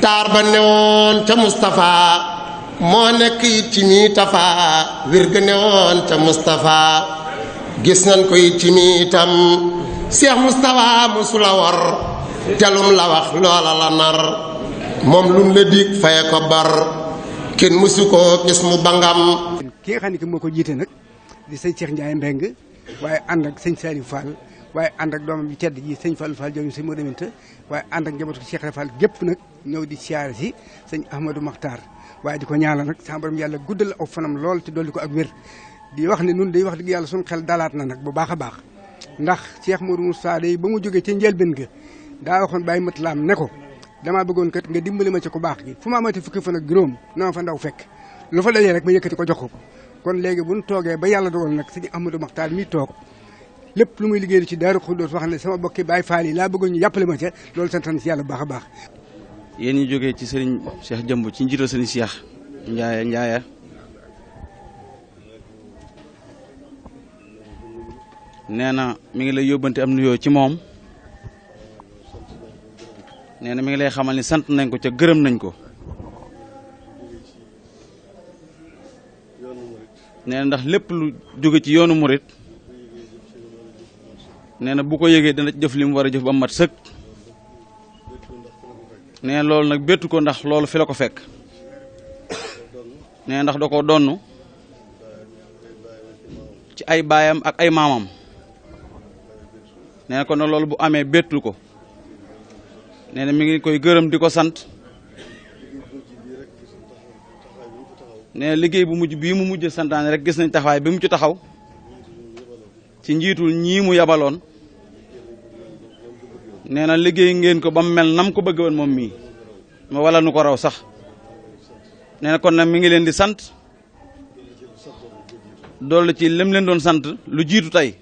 taar ba newoon ca Moustapha moo nekk it ci mi tafa wir ga newoon ca Moustapha gis nañ ko it ci mi itam Cheikh Moustapha musula war telum la wax loola la nar moom lum la dig faye ko bar kenn musu ko gis mu bangam. ki nga xam ne que moo ko jiite nag di sëñ Cheikh Ndiaye Mbeng waaye ànd ak sëñ Saliou Fall waaye ànd ak doomam bi tedd ji sëñ Fallou Fall jooju sëñ Modou Minta waaye ànd ak njabootu Cheikh Fall gépp nag ñëw di siyaare si sëñ Ahmadou Makhtar waaye di ko ñaanal nag sama borom yàlla guddal aw fanam lool te dolli ko ak wér di wax ne nun day wax dëgg yàlla suñu xel dalaat na nag bu baax a baax ndax Cheikh Modou Moussa day ba mu jógee ca njëlbéen ga daa waxoon bàyyi matlaam ne ko damaa bëggoon kat nga dimbali ma ci ku baax gi fu ma amati fukki fan ak juróom na ma fa ndaw fekk lu fa dajee rek ma yëkkati ko jox ko kon léegi bu ñu toogee ba yàlla dogal nag sëñ Ahmadou Makhtar mi toog lépp lu muy liggéey ci Daaru Xudoos wax ne sama bokki Baay Faal yi laa bëggoon ñu jàppale ma ca loolu santan si yàlla bu baax a baax. yéen ñi jógee ci sëriñ Cheikh Jëmb ci njiital sëriñ Cheikh Ndiaye nee na mi ngi lay yóbbante am nuyoo ci moom nee na mi ngi lay xamal ni sant nañ ko ca gërëm nañ ko nee na ndax lépp lu jóge ci yoonu murit nee na bu ko yëgee dana jëf li mu war a jëf ba mat sëkk nee na loolu nag bettu ko ndax loolu fi la ko fekk nee na ndax da ko donn ci ay baayam ak ay maamam nee na kon nag loolu bu amee bettu ko nee na mi ngi koy gërëm di ko sant nee na liggéey bu mujj bii mu mujj santaane rek gis nañ taxawaay bi mu ci taxaw ci njiitul ñii mu yabaloon nee na liggéey ngeen ko ba mu mel nam ko bëgg woon moom mii wala nu ko raw sax nee na kon nag mi ngi leen di sant dolli ci lim leen doon sant lu jiitu tey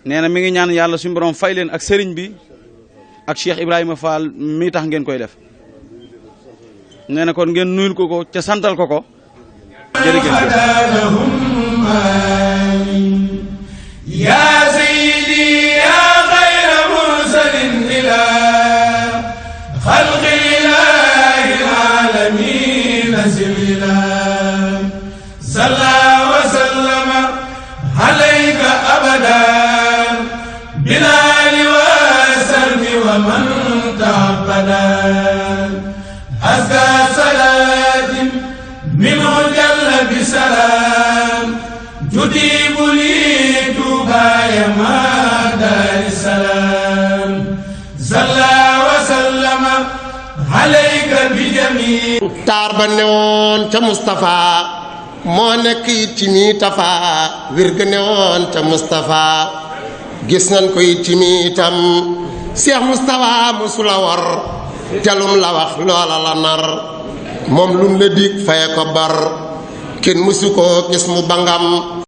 nee na mi ngi ñaan yàlla suñu borom fay leen ak sëriñ bi ak Cheikh Ibrahima Fall mi tax ngeen koy def nee na kon ngeen nuyul ko ko ca santal ko ko jërëjëf. yaa sayyidi yaa xayra mursalin ilaa xalqi ilaahil aalamiin sibila salla wa sallama alayka abadan bilaali wa sarbi wa man taabadan azka salaatin minhu jalla bi salaam tudibu li tubaaya ma daari salaam salla wa sallama alayka bi jamii taar ba newoon ca Moustapha moo nekk it ci mi tafa wir ga newoon ca Moustapha gis nañ ko it ci mi itam Cheikh Moustapha musula war telum la wax loola la nar moom lum la dig faye ko bar kenn musu ko gis mu bangam.